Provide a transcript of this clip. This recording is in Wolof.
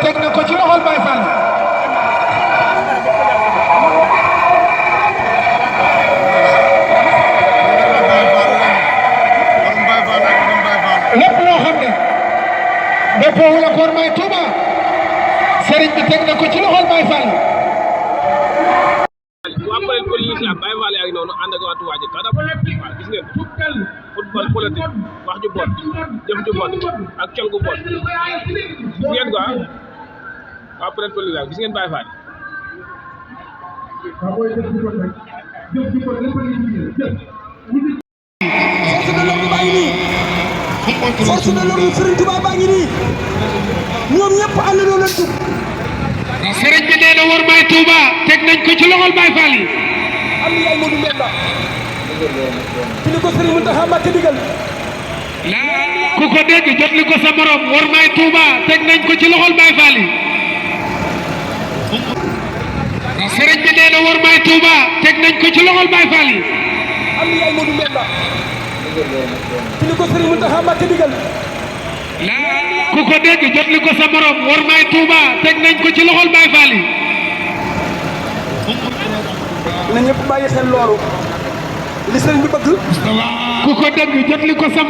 teg na ko ci loxol Baye Fall lépp loo xam ne dëppoo wala koor may Touba sëriñ bi teg na ko ci loxol Baye Fall waa kuréel police la Baye Fall yaa ngi noonu ànd ak waa Touba Ca Kanam waaw gis ngeen football politique wax ju bon jëf ju bon ak col gu bon gis ngeen quoi waa kuréel police la gis ngeen Baye Fall force de l'ordre Serigne Touba baa ngi nii ñoom ñëpp ànd na leen tub sëriñ bi nee na war may Touba teg nañ ko ci loxol Baye Fall yi am na yaay Modou Mbenda ci li ko Serigne Mountakha Mbacké digal ku ko dégg jot li ko sa morom war may Touba teg nañ ko ci loxol Baye Fall yi sëriñ bi nee na war may Touba teg nañ ko ci loxol Baye Fall yi am na yaay Modou Mbenda ci li ko Serigne Mountakha Mbacké digal ku ko dégg jot li ko sa morom war may Touba teg nañ ko ci loxol Baye Fall yi na ñëpp bàyyi xel loolu li Serigne bi bëgg ku ko dégg jot li ko sa